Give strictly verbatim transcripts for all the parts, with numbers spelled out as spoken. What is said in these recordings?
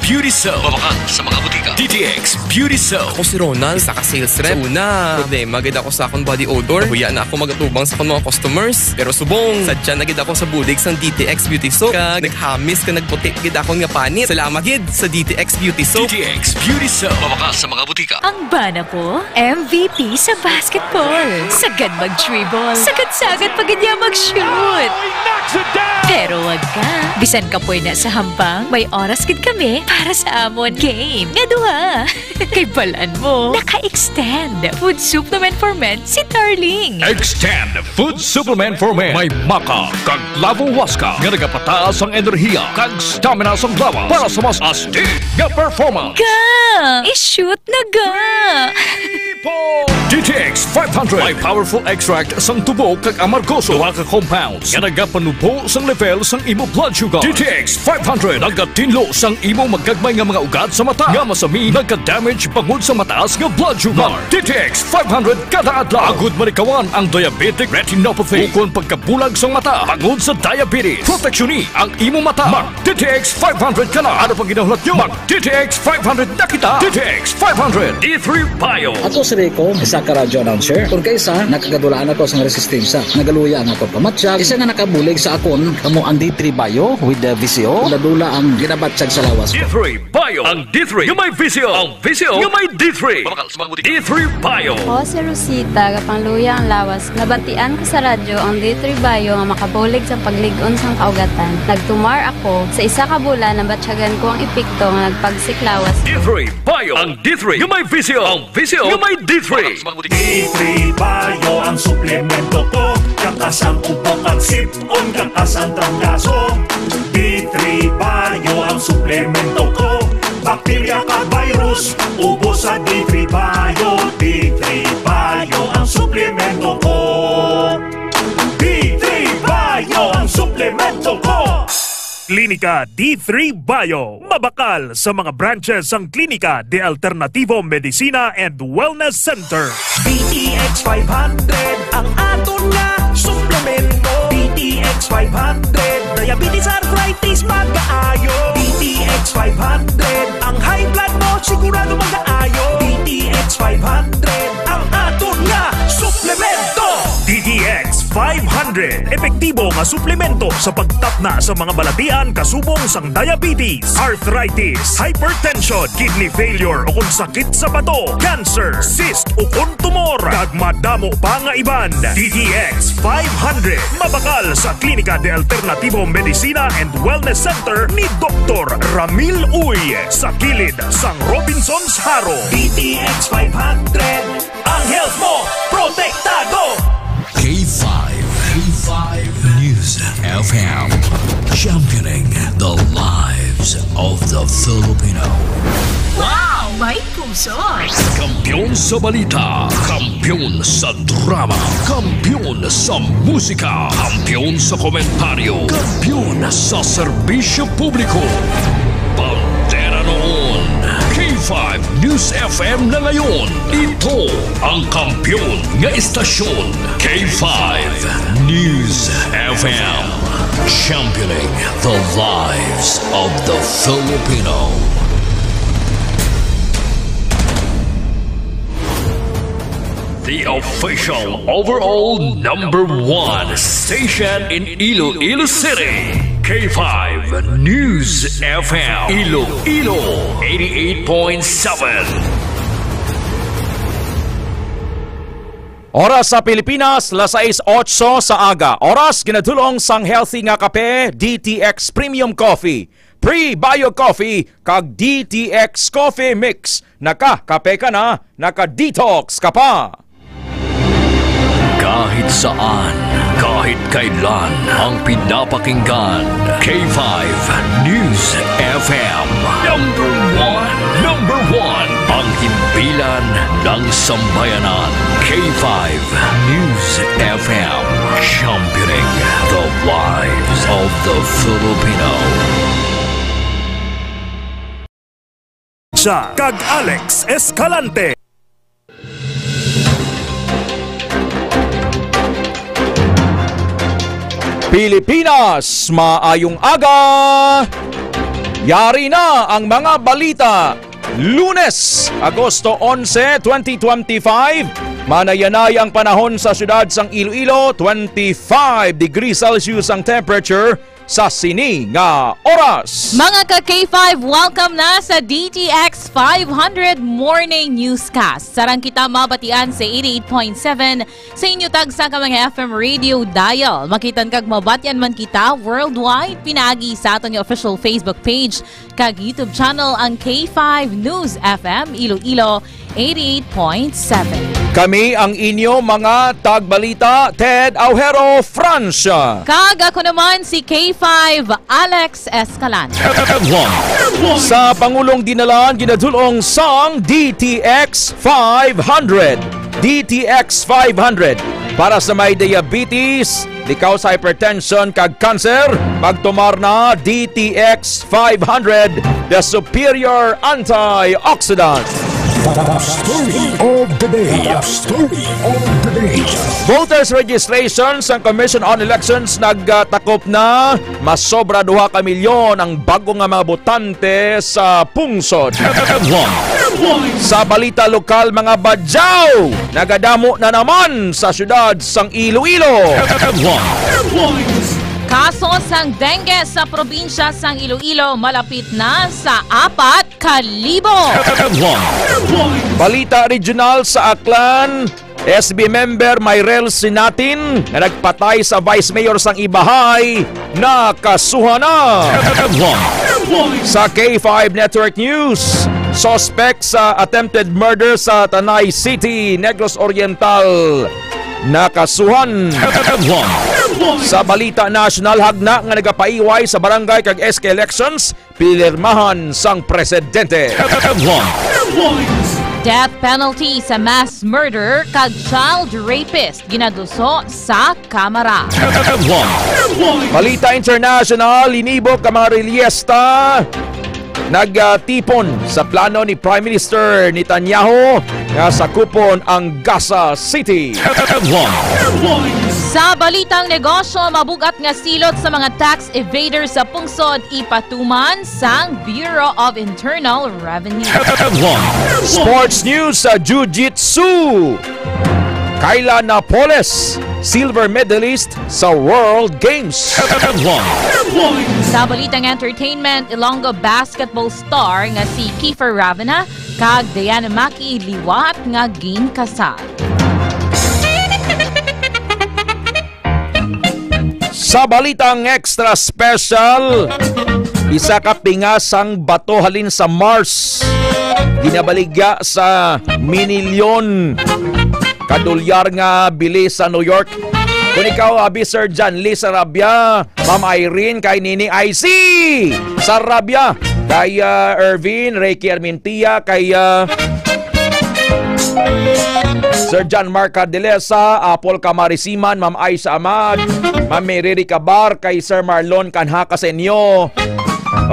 Beauty Soap. Mabakal sa mga butika. D T X Beauty Soap. Ako si Ronald, isa ka sales rep. Sa una, problema gid ako sa akong body odor. Nahuya na ako magatubang sa akong mga customers. Pero subong, sadya na gid ako sa bulig sang D T X Beauty Soap. Kag naghamis ka nagputi gid akon nga panit. Salamat gid sa D T X Beauty Soap. D T X Beauty Soap. Mabakal sa mga butika. Ang bana ko, M V P sa basketball. Sagad mag-dribble. Sagad-sagad pa gid niya mag-shoot. Pero wag ka. Bisan kapoy na sa hampang, may oras gid kami para sa amon game nga duha. Kay balan mo, naka-extend food supplement for men si Tarling. Extend food supplement for men. May maca kag clavo huasca nga nagapataas ang enerhiya kag stamina sang lawas para sa mas astig nga performance. Ga! I-shoot na ga! D T X five hundred may powerful extract sang tubo kag amargoso, duha ka compounds nga nagapanubo sang level sang imo blood sugar. D T X five hundred nagatinlo sang imo magagmay nga mga ugat sa mata nga masami nagka-damage bangod sa mataas nga blood sugar. D T X five hundred kada adlaw agud malikawan ang diabetic retinopathy ukon pagkabulag sang mata bangod sa diabetes. Proteksyoni ang imo mata. Mag D T X five hundred ka na. Ano pang ginahulat nyo? Mag D T X five hundred na kita. D T X five hundred. D three Bio. Ako si Rico, isa ka radyo announcer. Kung kaisa, nakagadulaan ako sa resistensya. Nagaluya ang akong pamatyag. Isa nga nakabulig sa akon, kamo ang D three Bio with the V C O. Dula-dula ang ginabatyag sa lawas ko. D three Bio. Ang D three nga may V C O. Ang V C O nga may D three. Mabakal sa mga butika. D three Bio. Ako si Rosita, gapangluya ang lawas. Nabatian ko sa radyo ang D three Bio nga makabulig sa paglig-on sang kaugatan. Nagtumar ako. Sa isa ka bulan, nabatyagan ko ang epekto nga nagpagsik lawas ko. D three Bio. Ang D three nga may V C O. Ang V C O nga may D three. D three Bio ang suplemento ko. Kakasan ko pa pagsip-on, kakasan trangkaso. D three Bio ang suplemento ko. Bakterya ka virus, ubos sa D three Bio. D three Bio ang suplemento ko. D three Bio ang suplemento ko. Klinika D three Bio. Mabakal sa mga branches sang Klinika de Alternativo Medicina and Wellness Center. D T X five hundred ang aton nga suplemento. D T X five hundred, diabetes, arthritis, magaayo. D T X five hundred, ang high blood mo sigurado magaayo. D T X five hundred ang aton nga suplemento. D T X five hundred, epektibo nga suplemento sa pagtapna sa mga balatian kasubong sang diabetes, arthritis, hypertension, kidney failure, o kung sakit sa bato, cancer, cyst, o kung tumor, kag madamo pa nga iban. D T X five hundred, mabakal sa Klinika de Alternativo Medicina and Wellness Center ni Doktor Ramil Uy, sa kilid sang Robinsons Jaro. D T X five hundred, ang health mo protektado. K five, K five News F M, championing the lives of the Filipino. Wow! May puso! Kampiyon sa balita, kampiyon sa drama, kampiyon sa musika, kampiyon sa komentaryo, kampiyon sa serbisyo publiko. Bandera noon, K five News F M na ngayon. Ito ang kampiyon nga istasyon, K five News F M. Championing the lives of the Filipino. The official overall number one station in Iloilo City, K five News F M, Iloilo, eighty-eight point seven. Oras sa Pilipinas, las sais otso sa aga. Oras ginadul-ong sang healthy nga kape, D T X Premium Coffee, Pre-Bio Coffee, kag D T X Coffee Mix. Naka-kape ka na, naka-detox ka pa. Kahit saan, kahit kailan, ang pinapakinggan, K five News F M. Number one, number one, ang himpilan ng sambayanan, K five News F M, championing the lives of the Filipino. Siya kag Alex Escalante. Pilipinas, maayong aga! Yari na ang mga balita. Lunes, Agosto onse, twenty twenty-five. Manayanay ang panahon sa siyudad sang Iloilo, twenty-five degrees Celsius ang temperature sa sini nga oras. Mga ka K five, welcome na sa D T X five hundred Morning Newscast. Sarang kita mabatian sa eighty-eight point seven sa inyo tagsa ka mga F M radio dial. Makitan kag mabatyan man kita worldwide pinaagi sa aton nga official Facebook page kag YouTube channel, ang K five News F M Iloilo eighty-eight point seven. Kami ang inyo mga tagbalita, Ted Aujero Francia. Kag ako naman si K five Alex Escalante. Sa Pangulong Dinalan, ginadulong sang D T X five hundred. D T X five hundred. Para sa may diabetes, likaw sa hypertension kag cancer, magtumar na D T X five hundred, the superior antioxidant. The story of the day. The story of the day. Voters registration sang Commission on Elections nagtakop na. Masobra duha ka milyon ang bago nga mga botante sa pungsod. Sa balita lokal, mga badyaw, nagadamo na naman sa siyudad sang Iloilo. Kaso sang dengue sa probinsya sang Iloilo malapit na sa apat ka libo. Balita regional sa Aklan, S B member Myrel Sinatin nga nagpatay sa vice mayor sang Ibahay, nakasuhan na. Sa K five Network News, suspect sa attempted murder sa Tanay City, Negros Oriental, nakasuhan. Sa balita nasyonal, hagna nga nagapaiway sa barangay kag S K elections, pinirmahan sang presidente. Death penalty sa mass murderer kag child rapist ginaduso sa Kamara. Balita international, linibo ka mga relyesta nagtipon sa plano ni Prime Minister Netanyahu nga sakupon ang Gaza City. Sa balitang negosyo, mabugat nga silot sa mga tax evaders sa pungsod ipatuman sang Bureau of Internal Revenue. Sports news sa Jiu-Jitsu. Kayla Napoles, silver medalist sa World Games. Sa balitang entertainment, Ilonggo basketball star nga si Kiefer Ravena kag Diana Maki liwat nga ginkasal. Sa balitang extra special, isa ka pingasang bato halin sa Mars ginabaligya sa minilyon ka dolyar nga bili sa New York. Kung ikaw, abi, Sir John Lee Sarabia, Ma'am Irene, kay Nini I C Sarabia, kay, ah, Ervin, Ricky Armintia, kay, ah, Sir John Mark Cardelesa, Apple Camarisiman, Ma'am Aisha Amag, Ma'am Mary Ricabar, kay Sir Marlon Canhaca Senyo,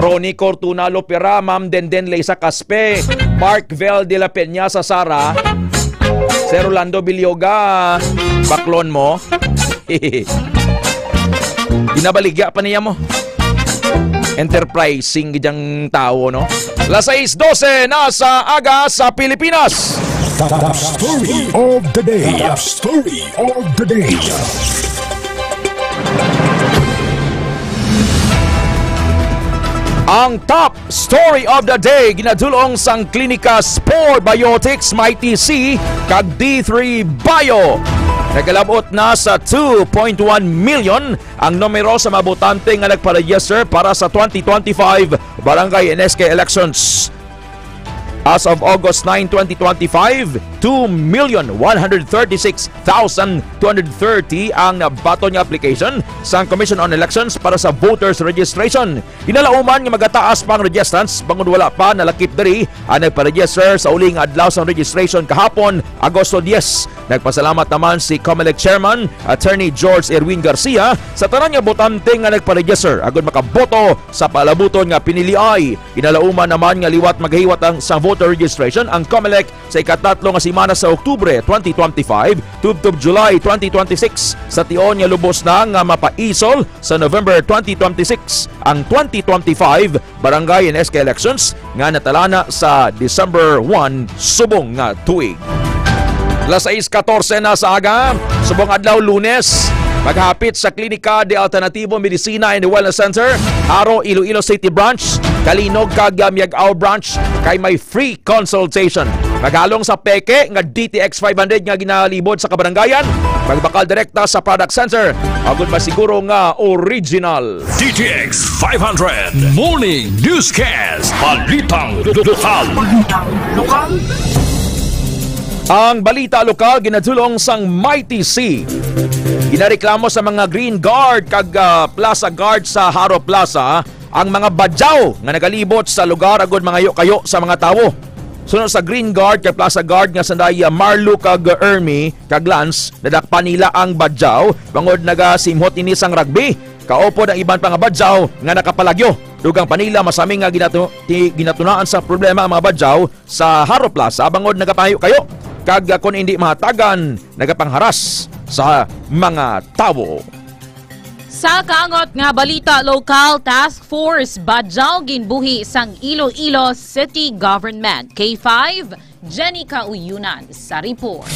Ronnie Cortuna Lopera, Ma'am Denden Leisa Caspe, Mark Vel de la Peña sa Sara, Sir Rolando Bilyoga, baklon mo. Ginabaligya pa niya mo. Enterprising gid ang tawo, no? Las sais dose na sa aga sa Pilipinas. The story of the day. The story of the day. Ang top story of the day ginadulong sang Klinika Spore Biotics, Mighty C, kag D three Bio. Nagalabot na sa two point one million ang numero sa mga botante nga nagpa-register para sa twenty twenty-five barangay and S K elections. As of August nine, twenty twenty-five, two million one hundred thirty-six thousand two hundred thirty ang nabaton nga application sang Commission on Elections para sa voters registration. Ginalauman nga magataas pa ang registrants bangod wala pa nalakip diri ang nagpa-register sa uli nga adlaw sang registration kahapon, Agosto diyes. Nagpasalamat naman si Comelec Chairman Attorney George Erwin Garcia sa tanan nga botante nga nagpa-register agud makaboto sa palabuton nga piniliay. Ginalauman naman nga liwat magahiwat ang sang voter registration ang Comelec sa ikatatlo nga semana sa Oktubre twenty twenty-five, tubtob July twenty twenty-six, sa tion nga lubos na nga mapaisol sa November twenty twenty-six ang twenty twenty-five barangay and S K elections nga natalana sa December one subong nga tuig. Alas sais katorse na sa aga, subong adlaw Lunes, maghapit sa Klinika de Alternativo Medicina and Wellness Center, Jaro, Iloilo City Branch, Calinog kag Miag-ao Branch, kay may free consultation. Maghalong sa peke nga D T X five hundred nga ginalibot sa kabaranggayan, magbakal direkta sa product center, agud masiguro nga original. D T X five hundred Morning Newscast. Balitang lo-, lokal. Ang balita lokal ginadulong sang Mighty C. Ginareklamo sa mga Green Guard kag, ah, Plaza Guard sa Jaro Plaza ang mga badyaw nga nagalibot sa lugar agud mangayo-kayo sa mga tawo. Suno sa Green Guard kag Plaza Guard nga sanday, ah, Marlo kag Ermi kag Lance, nadakpan nila ang badyaw bangod nagasimhot ini sang rugby. Kaupod ang iban pa nga badyaw nga nakapalagyo. Dugang pa nila, masami nga ginatu-, ti-, ginatunaan sa problema ang mga badyaw sa Jaro Plaza bangod nagapangayo-kayo kag, ah, kon indi mahatagan, nagapangharas sa mga tawo. Sa kaangot nga balita lokal, Task Force Badyaw ginbuhi sang Iloilo City Government. K five, Jenny Kauyunan sa report.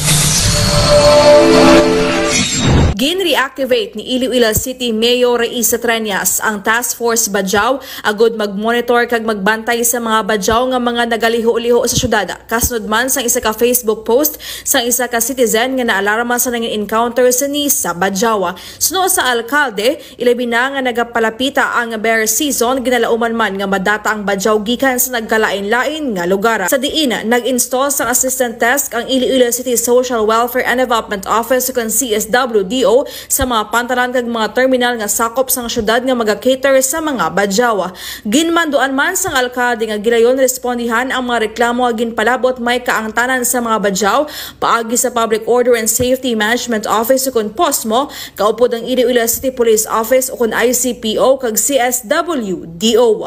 Gin-reactivate ni Iloilo City Mayor Raisa Treñas ang Task Force Badyaw agud mag-monitor kag magbantay sa mga badyaw nga mga nagaliho-liho sa syudad. Kasunod man sang isa ka Facebook post sang isa ka citizen nga naalarma sa nangin encounter sini sa badyaw. Suno sa alkalde, ilabi na nga nagapalapita ang bear season, ginalauman man nga madata ang badyaw gikan sa nagkalain-lain nga lugar. Sa diin nag-install sang assistant desk ang Iloilo City Social Welfare and Development Office, kon C S W D O, sa mga pantalan kag mga terminal nga sakop sang syudad nga maga-cater sa mga badyaw. Ginmanduan man sang alkalde nga gilayon respondihan ang mga reklamo nga ginpalabot may kaangtanan sa mga badyaw paagi sa Public Order and Safety Management Office, ukon POSMO, kaupod ang Iloilo City Police Office, ukon I C P O, kag C S W D O.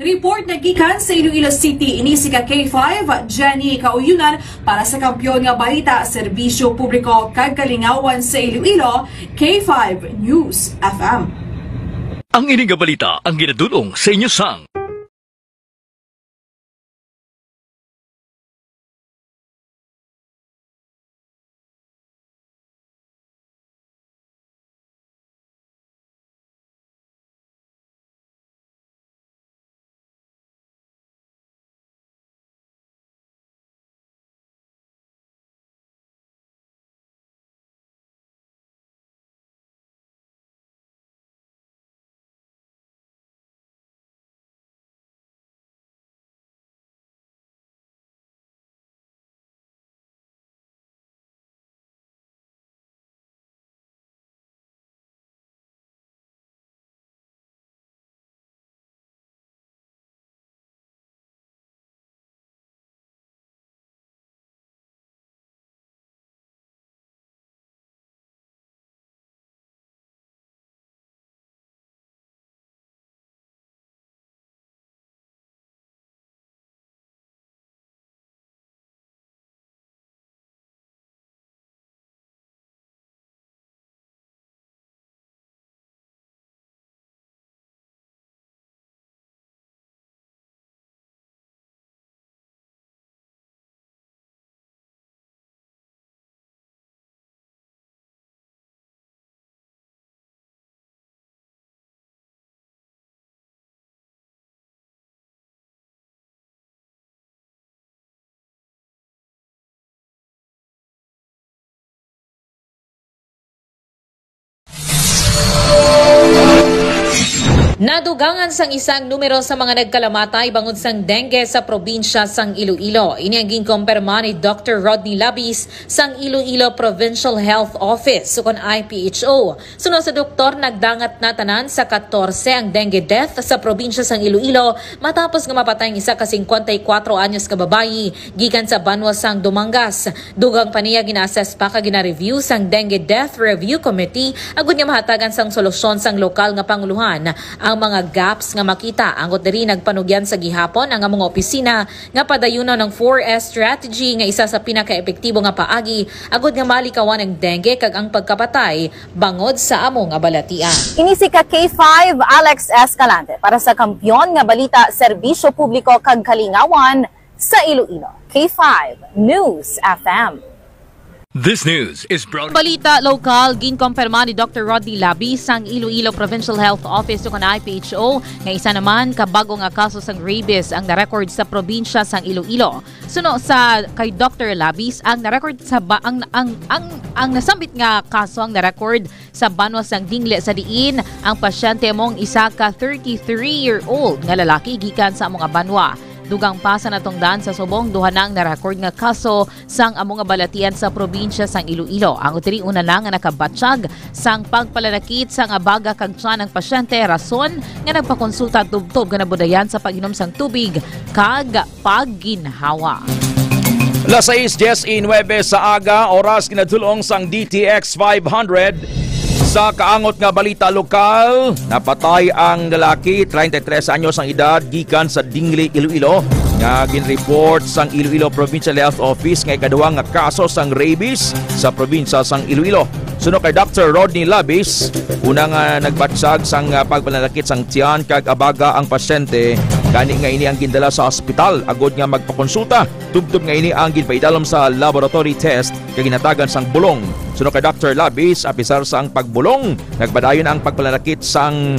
Report nagikan sa Iloilo City, ini si ka K five, Jenny Kauyunan, para sa Kampiyon nga Balita, Serbisyo Publiko kag Kalingawan sa Iloilo, K five News F M. Ang ini nga balita ang ginadul-ong sa inyo sang Nadugangan sang isang numero sa mga nagkalamatay bangod sang dengue sa probinsya sang Iloilo. Ini ang ginkumpirma ni Doctor Rodney Labis sang Iloilo Provincial Health Office, ukon I P H O. Suno sa doktor, nagdangat na tanan sa katorse ang dengue death sa probinsya sang Iloilo matapos nga mapatay ang isa ka singkwenta y kuwatro anyos nga babayi gikan sa banwa sang Dumangas. Dugang pa niya, gina-assess pa kag gina-review sang Dengue Death Review Committee agud nga mahatagan sang solusyon sang lokal nga pangulohan Ang mga gaps nga makita, angot diri nagpanugyan sa gihapon ang among opisina nga padayunon ang four S strategy nga isa sa pinakaepektibo nga paagi agud nga malikawan ang dengue kag ang pagkapatay bangod sa amo nga balatian. Ini si ka K five, Alex Escalante, para sa Kampiyon nga Balita, Serbisyo Publiko kag Kalingawan sa Iloilo. K five News F M. This news is brought Balita lokal, ginkompirma ni Doctor Rodney Labis sang Iloilo Provincial Health Office ukon I P H O nga isa naman ka bag-o nga kaso sang rabies ang narecord sa probinsya sang Iloilo. Suno sa kay Doctor Labis, ang narecord sa ba, ang, ang, ang, ang nasambit nga kaso ang narecord sa banwa sang Dingle, sa diin ang pasyente mong isa ka thirty-three-year-old nga lalaki gikan sa amo nga banwa. Dugang pa sa natungdan sa subong, duha na ang narecord nga kaso sang amo nga balatian sa probinsya sang Iloilo. Ang utiri una na nga nakabatyag sang pagpalanakit sang abaga kag tiyan ang pasyente, rason nga nagpakonsulta tubtob nga nabudayan sa pag-inom sang tubig kag pagginhawa. Las sais dies y nuebe sa aga, oras kinadulong sang D T X five hundred. Sa kaangot nga balita lokal, napatay ang lalaki, treinta y tres anyos ang edad, gikan sa Dingle, Iloilo, nga ginreport sang Iloilo Provincial Health Office nga ikaduha nga kaso sang rabies sa probinsya sang Iloilo. Suno kay Doctor Rodney Labis, una nga nagbatyag sang, ah, pagpalanakit sang tiyan kag abaga ang pasyente, gani nga ini ang gindala sa ospital agud nga magpakonsulta. Tubtob nga ini ang ginpaidalom sa laboratory test kag ginhatagan sang bulong. Suno kay Doctor Labis, apisar sang pagbulong, nagpadayon ang pagpalanakit sang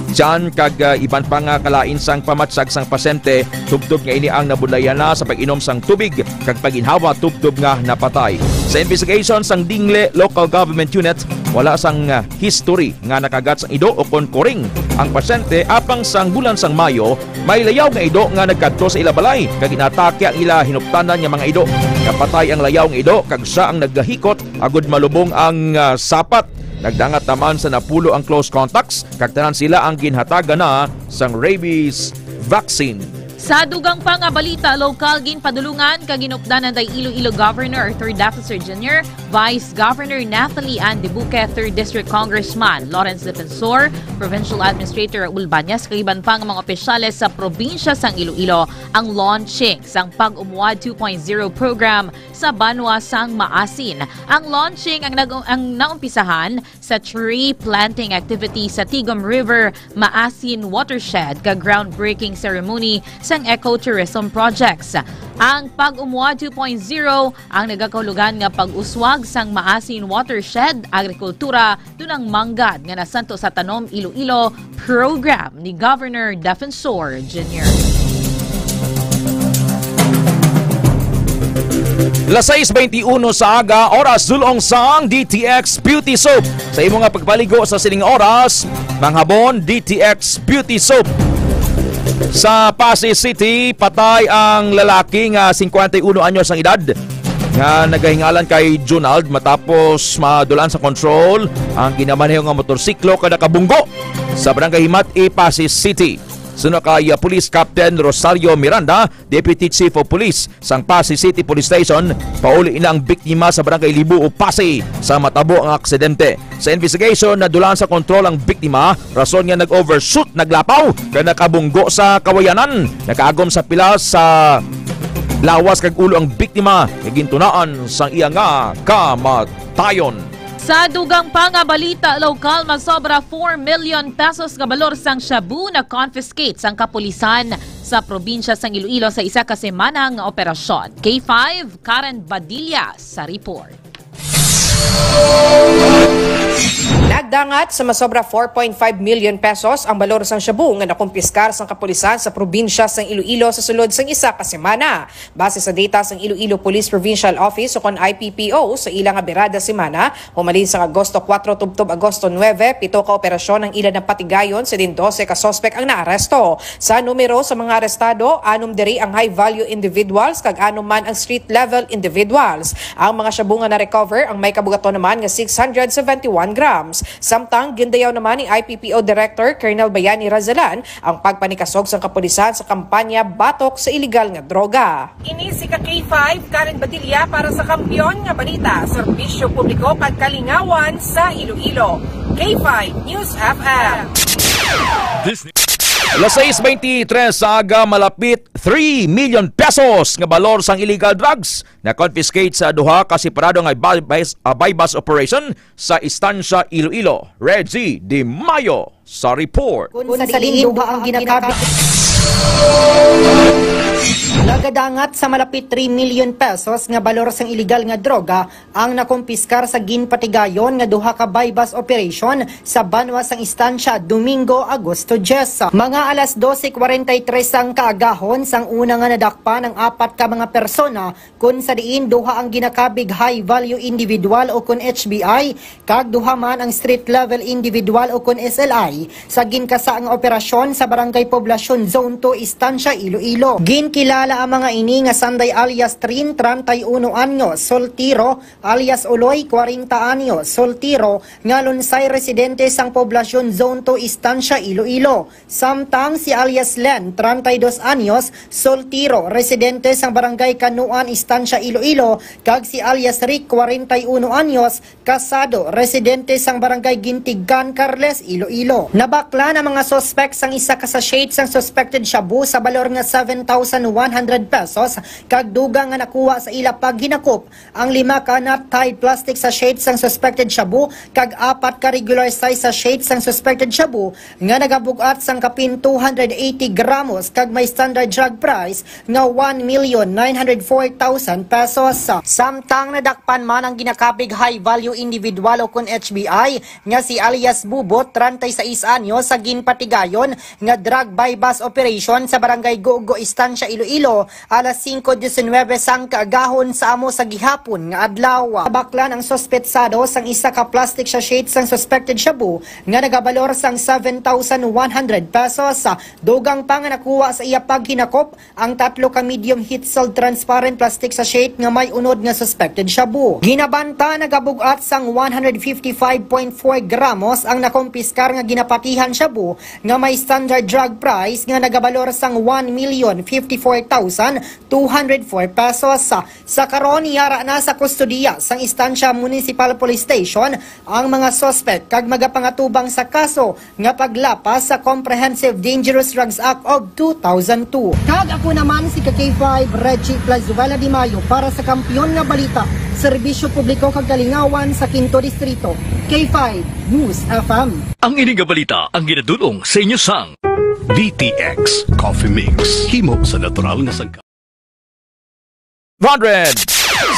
tiyan kag, ah, iban pa nga kalain sang pamatyag sang pasyente, tubtob nga ini ang nabudlayan na sa pag-inom sang tubig kag pag-inhawa tubtob nga napatay. Sa investigation sang Dingle Local Government Unit, wala sang, ah, history nga nakagat sang ido o kon kuring ang pasyente, apang sang bulan sang Mayo, may layaw nga ido nga nagkadto sa ila balay kag inatake ang ila hinuptanan nga mga ido. Napatay ang layaw nga ido kag sia ang nagahikot agud malubong ang, ah, sapat. Nagdangat naman sa napulo ang close contacts kag tanan sila ang ginhatagan na sang rabies vaccine. Sa dugang pa nga balita lokal, ginpadulungan kag ginupdanan kay Iloilo Governor Arthur Dato Sir Junior, Vice Governor Natalie Ann Debuque, Third District Congressman Lawrence Defensor, Provincial Administrator Raul Bañas, kag iban pa nga mga opisyales sa probinsya sang Iloilo ang launching sang Pag-Umwad two point zero program sa banwa sang Maasin. Ang launching ang nag-, ang naumpisahan sa tree planting activity sa Tigom River Maasin Watershed kag groundbreaking ceremony sang ecotourism projects. Ang Pag-Umwad two point zero ang nagakahulugan nga pag-uswag sang Maasin Watershed, agrikultura, tunang manggad nga nasanto sa Tanom Iloilo program ni Governor Defensor Junior. Las sais beintiuno sa aga, oras dulong sang D T X Beauty Soap. Sa imo nga pagpaligo sa sining oras, manghabon D T X Beauty Soap. Sa Passi City, patay ang lalaki nga singkwenta y uno anyos ang edad nga nagahingalan kay Junald matapos madulaan sa kontrol ang ginamaneho nga motorsiklo kag nakabunggo sa Barangay Himat-i, Passi City. Suno kay, uh, Police Captain Rosario Miranda, Deputy Chief of Police sang Passi City Police Station, pauli na ang biktima sa Barangay Libuo, Passi sa matabo ang aksidente. Sa investigation, nadulaan sa kontrol ang biktima, rason nga nag-overshoot, naglapaw, kag nakabunggo sa kawayanan. Nakaagom sa pilas sa lawas kag ulo ang biktima, nga gintunaan sang iya nga kamatayon. Sa dugang pa nga balita lokal, masobra four million pesos nga balor sang shabu na confiscate sang kapulisan sa probinsya sang Iloilo sa isa ka semana nga operasyon. K five, Karen Badilla sa report. Nagdangat sa masobra four point five million pesos ang balor sang shabu nga nakumpiskar sang kapulisan sa probinsya sang Iloilo sa sulod sang isa ka semana. Base sa data sang Iloilo Police Provincial Office ukon I P P O, sa ila nga birada semana, humalin sang Agosto kuwatro tubtob Agosto nuebe, pito ka operasyon ang ila napatigayon sa din dose ka suspek ang naaresto. Sa numero sa mga arestado, anom diri ang high-value individuals kag anom man ang street-level individuals. Ang mga shabu nga na-recover ang may kabugaton naman nga six hundred seventy-one grams. Samtang gindayaw naman ni I P P O Director Colonel Bayani Razalan ang pagpanikasog sang kapulisan sa kampanya batok sa iligal nga droga. Ini si ka K five, Karen Badilla para sa Kampiyon nga Balita, Serbisyo Publiko kag Kalingawan sa Iloilo. K five News F M. Alas sais beintitres sa aga, malapit three million pesos nga balor sang illegal drugs na confiscate sa duha ka separado nga buy, buy, ah, buy bust operation sa Estancia, Iloilo. Reggie De Mayo sa report. Kun sa diin duha ang ginakabig. Nagadangat sa malapit three million pesos nga balor sang iligal nga droga ang nakumpiskar sa ginpatigayon nga duha ka buy bust operation sa banwa sang Estancia, Domingo, Agosto diyes. Mga alas dose kwarenta y tres sang kaagahon sang una nga nadakpan ang apat ka mga persona, kun sa diin duha ang ginakabig high value individual o kun H B I, kag duha man ang street level individual o kun S L I sa ginkasa nga operasyon sa Barangay Poblacion, Zone two, Estancia, Iloilo. Ginkilala ang mga ini nga Sanday alias Trin, treinta y uno anyos, soltero, alias Uloy, kwarenta anyos, soltero, nga lunsay residente sang Poblacion, Zone two, Estancia, Iloilo. Samtang si alias Len, treinta y dos anyos, soltero, residente sang Barangay Kanuan, Estancia, Iloilo, kag si alias Rick, kwarenta y uno anyos, kasado, residente sang Barangay Gintigkan, Carles, Iloilo. Nabaklan ang mga suspek sang isa ka sachet sang suspected shabu sa balor nga seven thousand one hundred pesos, kag dugang nga nakuha sa ila paghinakop ang lima ka knot-tied plastic sachet sang suspected shabu kag apat ka regular size sachet sang suspected shabu nga nagabug-at sang kapin two hundred eighty gramos kag may standard drug price nga one million nine hundred four thousand pesos. Samtang nadakpan man ang ginakabig high value individual o kun H B I nga si alias Bubot, treinta y seis anyos, sa ginpatigayon nga drug buy-bust operation sa Barangay Gugo, Estancia, Iloilo, alas singko diecinuebe sang kaagahon sa amo sa gihapon nga adlaw. Nabaklan ang suspetsado sang isa ka plastic sachet sang suspected shabu nga nagabalor sang seven thousand one hundred pesos. Dugang pa nga nakuha sa iya paghinakop ang tatlo ka medium heat-sealed transparent plastic sachet nga may unod nga suspected shabu. Ginabanta nagabug-at sang one hundred fifty-five point four gramos ang nakumpiskar nga ginapatihan shabu nga may standard drug price nga nagabalor sang one million fifty-four thousand two hundred four pesos. Sa karon, yara na sa kustodiya sang Estancia Municipal Police Station ang mga suspek kag magapangatubang sa kaso nga paglapas sa Comprehensive Dangerous Drugs Act of two thousand two. Kag ako naman si ka K five, Reggie Plazuela de Mayo, para sa Kampiyon nga Balita, Serbisyo Publiko kag Kalingawan sa Quinto Distrito. K five News F M. Ang ini nga balita ang ginadul-ong sa inyo sang D T X Coffee Mix. Himo sa natural nga sangkap. Hundred.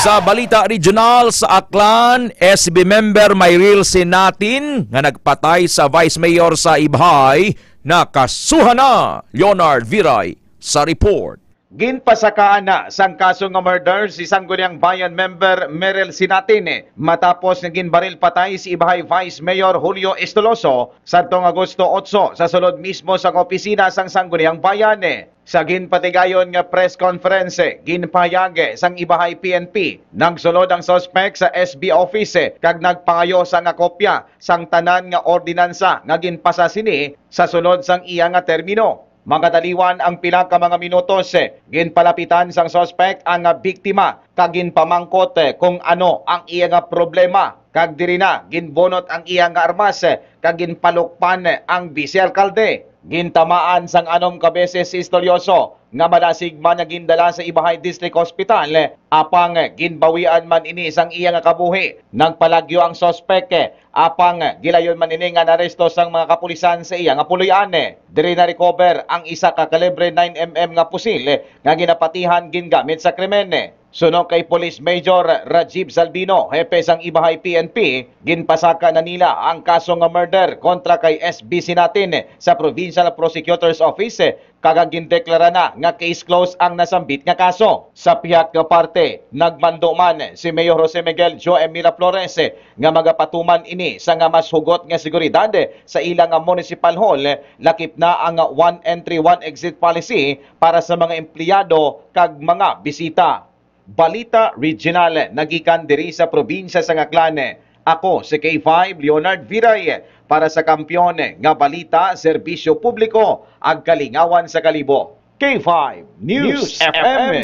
Sa balita regional, sa Aklan, S B member Mayril Sinatin nga nagpatay sa Vice Mayor sa Ibhay, nakasuhan na. Leonard Viray sa report. Ginpasakaan na sang kaso nga murder si Sangguniang Bayan member Meril Sinatin, eh, matapos nga ginbaril patay si Ibhay Vice Mayor Julio Estoloso sadtong Agosto otso sa sulod mismo sang opisina sang Sangguniang Bayan, eh. Sa ginpatigayon nga press conference, eh, ginpahayag, eh, sang Ibhay P N P, nagsulod ang suspek sa S B office, eh, kag nagpangayo sa nga kopya sang tanan nga ordinansa nga ginpasa sini sa sulod sang iya nga termino. Makataliwan ang pila ka mga minutos, eh, ginpalapitan sang suspek ang, ah, biktima kag ginpamangkot, eh, kung ano ang iya nga problema, kag diri na ginbunot ang iya nga armas, eh, kag ginpalukpan, eh, ang vice alkalde. Gintamaan sang anom ka beses si Estolioso nga madasig man nga gindala sa Ibajay District Hospital, eh, apang, eh, ginbawian man ini sang iya nga kabuhi. Nagpalagyo ang suspek, eh, apang gilayon man ini nga naaresto sang mga kapulisan sa iya nga puloy-an. Diri na-recover ang isa ka kalibre nine M M nga pusil nga ginapatihan gingamit sa krimen. Suno kay Police Major Rajiv Salvino, hepe sang Ibajay P N P, ginpasaka na nila ang kaso nga murder kontra kay S B Sinatin sa Provincial Prosecutor's Office, kag gindeklara na nga case closed ang nasambit nga kaso. Sa pihak nga parte, nagmando man si Mayor Jose Miguel Joe M. Miraflores nga magapatuman ini sa nga mas hugot nga seguridad sa ila nga municipal hall, lakip na ang one entry, one exit policy para sa mga empleyado kag mga bisita. Balita regional nagikan diri sa probinsya sa Aklan. Ako si K five Leonard Viray para sa Kampiyon nga Balita, Serbisyo Publiko, ag Kalingawan sa Kalibo. K five News News F M. F M.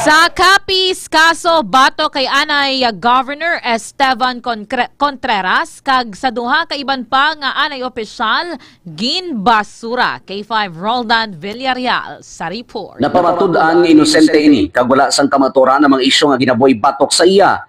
Sa Capiz kaso batok kay anay Governor Esteban Concre-, Contreras kag sa duha ka iban pa nga anay opisyal ginbasura. K five Roldan Villarreal sa report. Napamatud-an nga inosente ini kag wala sang kamatuoran ang mga isyu nga ginabuhi batok sa iya.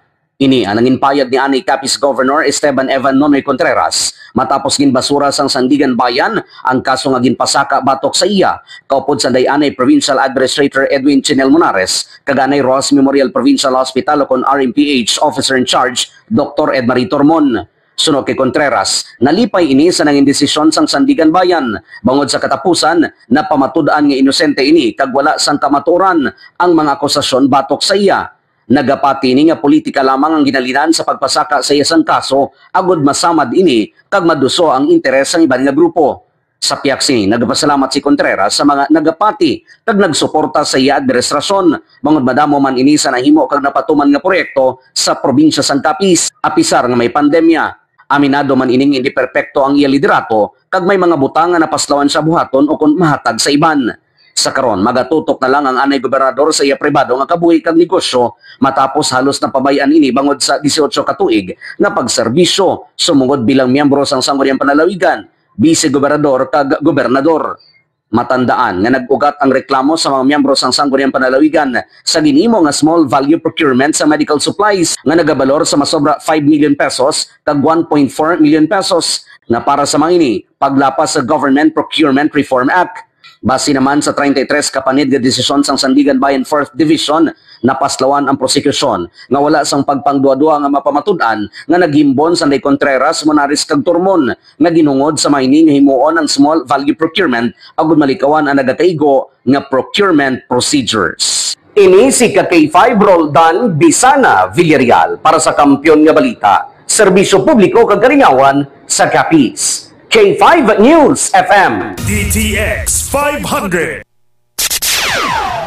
Ini ang nangin payag ni anay Capiz Governor Esteban Evan Nonoy Contreras matapos ginbasura sang Sandiganbayan ang kaso nga ginpasaka batok sa iya kaupod sa anay Provincial Administrator Edwin Chinel Monares kag anay Roxas Memorial Provincial Hospital ukon R M P H Officer in Charge Doktor Edmarie Tormon. Suno kay Contreras, nalipay ini sa nangin desisyon sang Sandiganbayan bangod sa katapusan napamatud-an nga inosente ini kag wala sang kamatuoran ang mga akusasyon batok sa iya. Nagapati ini nga politika lamang ang ginhalinan sa pagpasaka sa iya sang kaso agod masamad ini kag maduso ang interes sang iban nga grupo. Sa pihak sini, nagapasalamat si Contreras sa mga nagapati kag nagsuporta sa iya administrasyon bangod madamo man ini sa nahimo kag napatuman nga proyekto sa probinsya sang Capiz, apisar nga may pandemya. Aminado man ining hindi perpekto ang iya liderato kag may mga butang nga napaslawan siya buhaton ukon mahatag sa iban. Sa karon, magatutok na lang ang anay gobernador sa iya pribado nga kabuhi kag negosyo matapos halos napabay-an ini bangod sa dieciocho ka tuig nga pagserbisyo sumungod bilang miyembro sang Sangguniang Panlalawigan, bise-gobernador kag gobernador. Matandaan nga nag-ugat ang reklamo sa mga miyembro sang Sangguniang Panlalawigan sa ginhimo nga small value procurement sa medical supplies nga nagabalor sa masobra five million pesos kag one point four million pesos nga para sa mga ini paglapas sa Government Procurement Reform Act. Base naman sa treinta y tres ka panid nga desisyon sang Sandiganbayan Fourth Division, napaslawan ang prosekusyon nga wala sang pagpangduha-duha nga mapamatud-an nga naghimbon sang anay Contreras, Monares kag Tormon nga ginhungod sa mga ini nga himuon ang small value procurement agud malikawan ang nagakaigo nga procurement procedures. Ini si ka K five Roldan Bisana Villarreal para sa Kampiyon nga Balita, Serbisyo Publiko kag Kalingawan sa Capiz. K five News F M. D T X five hundred.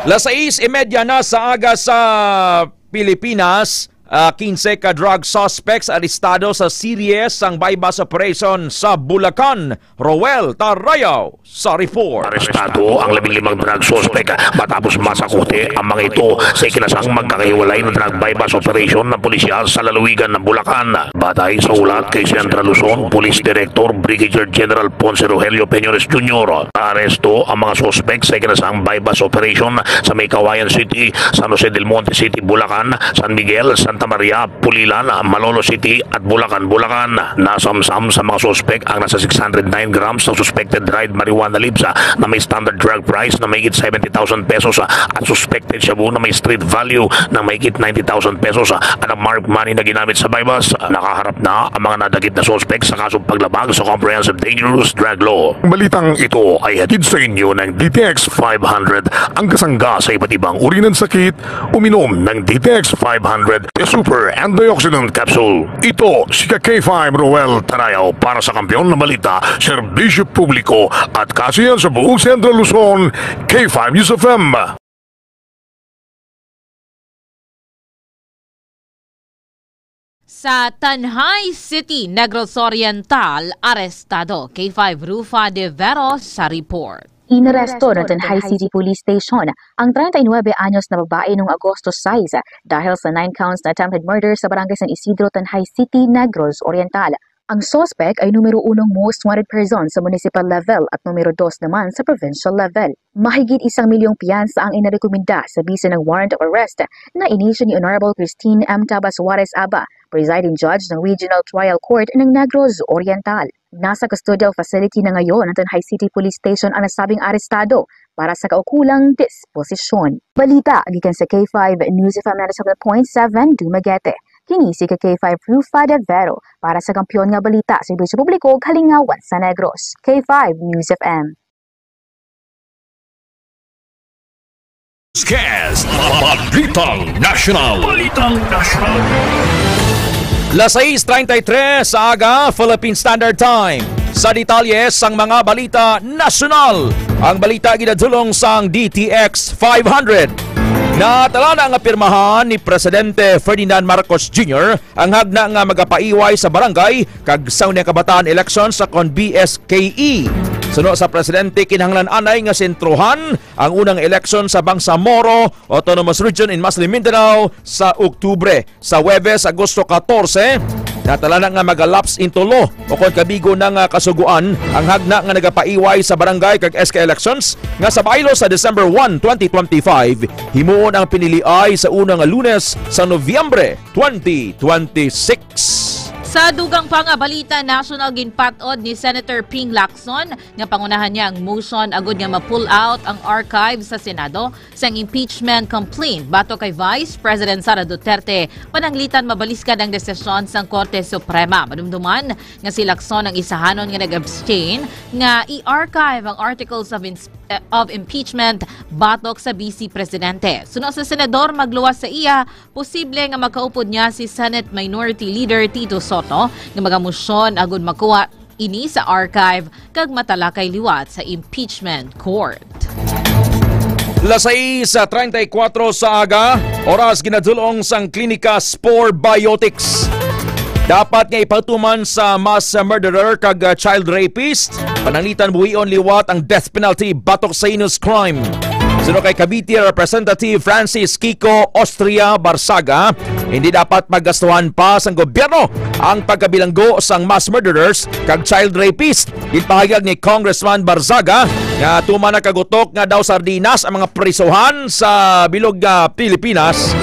Las sais y media na sa aga sa Pilipinas. Ah, quince ka drug suspects arestado sa serye sang buy-bust operation sa Bulacan. Roel Tarayaw sa report. Arestado ang labing limang drug suspect matapos masakote ang mga ito sa ikinasang magkakahiwalay na drug buy-bust operation ng pulisya sa lalawigan ng Bulacan. Batay sa ulat kay Central Luzon Police Director Brigadier General Ponce Rogelio Peñones Junior, naaresto ang mga suspek sa ikinasang buy-bust operation sa may Cauayan City, San Jose del Monte City, Bulacan, San Miguel, Santa Maria, Pulilan, Malolos City, at Bulacan, Bulacan. Nasamsam sa mga suspek ang nasa six hundred nine grams ng suspected dried marijuana leaves, ah, na may standard drug price na mahigit seventy thousand pesos, ah, at suspected shabu na may street value na mahigit ninety thousand pesos, ah, at ang marked money na ginamit sa buy-bust. Ah, nakaharap na ang mga nadakip na suspek sa kasong paglabag sa Comprehensive Dangerous Drug Law. Ang balitang ito ay hatid sa inyo ng D T X five hundred, ang kasangga sa iba't ibang uri ng sakit. Uminom ng D T X five hundred, a super antioxidant capsule. Ito si ka K five Roel Tarayaw para sa Kampiyon na Balita, Serbisyo Publiko at Kasiyahan sa buong Central Luzon, K five News F M. Sa Tanjay City, Negros Oriental, arestado. K five Rufa de Vero sa report. Inaresto ng Tanjay City Police Station ang treinta y nuebe anyos na babae noong Agosto sais dahil sa nine counts na attempted murder sa Barangay San Isidro, Tanjay City, Negros Oriental. Ang suspek ay numero unong most wanted person sa municipal level at numero dos naman sa provincial level. Mahigit isang milyong piyansa ang inarekomenda sa bisa ng warrant of arrest na inisyu ni Honorable Christine M. Taba Suarez Aba, presiding judge ng Regional Trial Court ng Negros Oriental. Nasa custodial facility na ngayon ang Tanjay City Police Station ang nasabing arestado para sa kaukulang disposisyon. Balita gikan sa K five News F M ninety-seven point seven Dumaguete. Kini si ka K five Rufa de Vero para sa Kampiyon nga Balita, Serbisyo Publiko, Kalingawan sa Negros. K five News F M. Newscast. Balitang National. Balitang National. Las sais treinta y tres sa aga, Philippine Standard Time. Sa detalye sang mga balita nasyonal, ang balita ginadulong sang D T X five hundred. Natalana nga pirmahan ni Presidente Ferdinand Marcos Junior ang hagna nga magapaiway sa barangay kag sangguniang kabataan eleksyon sa kon B S K E. Suno sa presidente, kinahanglan anay nga sentrohan ang unang eleksyon sa Bangsamoro Autonomous Region in Maslim, Mindanao sa Oktubre. Sa Huwebes, Agosto katorse, natala na nga maga-lapse into law o kon kabigo na nga kasugoan ang hagna nga nagapaiway sa barangay kag S K elections nga sa baylo sa December one, twenty twenty-five, himuon ang piniliay sa una nga Lunes sa Nobyembre twenty twenty-six. Sa dugang pa nga balita nasyonal, ginpat-od ni Senator Ping Lacson nga pangunahan niya ang motion agud nga ma-pull out ang archive sa Senado sang impeachment complaint batok kay Vice President Sara Duterte, pananglitan mabaliskad ang desisyon sang Korte Suprema. Madumduman nga si Lacson ang isahanon nga nag-abstain nga i-archive ang articles of ins-, eh, of impeachment batok sa Vice Presidente. Suno sa senador, magluwas sa iya, posible nga makaupod niya si Senate Minority Leader Tito Soto nga magamosyon agud makuha ini sa archive kag matalakay liwat sa impeachment court. Las sais treinta y cuatro sa aga, oras, ginadulong sang Klinika Spore Biotics. Dapat nga ipatuman sa mass murderer kag, uh, child rapist, pananglitan buhion liwat ang death penalty batok sa heinous crime. Suno kay Cavite Representative Francis Kiko Austria Barzaga, hindi dapat paggastuhan pa sang gobyerno ang pagkabilanggo sang mass murderers kag child rapist. Ginpahayag ni Congressman Barzaga nga tuman na kagutok nga daw sardinas ang mga prisuhan sa bilog nga Pilipinas.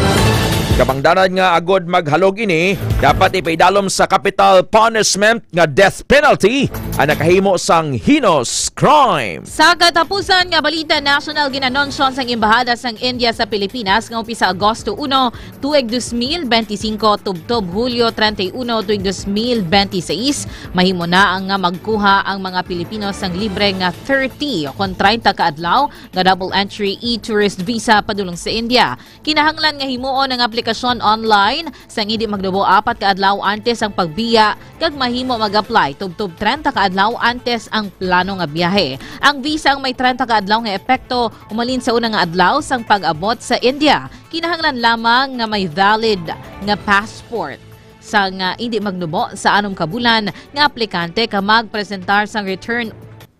Kabangdanan nga agod maghalog ini, dapat ipaidalom sa capital punishment nga death penalty ang nakahimo sang heinous crime. Sa katapusan nga balita nasyonal, ginanunsyo sang Embahada sang India sa Pilipinas nga umpisa Agosto uno, tuig dos mil benti singko, tubtob Hulyo treinta y uno, tuig dos mil benti seis, mahimo na ang nga magkuha ang mga Pilipino sang libre nga thirty o kon treinta ka adlaw nga double entry e-tourist visa padulong sa India. Kinahanglan nga himuon ang aplikasyon online sang indi magnubo apat ka adlaw antes ang pagbiya, kag mahimo mag-apply tubtob treinta ka adlaw antes ang plano nga biyahe. Ang visa ang may treinta ka adlaw nga epekto umalin sa una nga adlaw sang pag-abot sa India. Kinahanglan lamang nga may valid nga passport sang, ah, indi magnubo sa anom ka bulan nga aplikante ka magpresentar sang return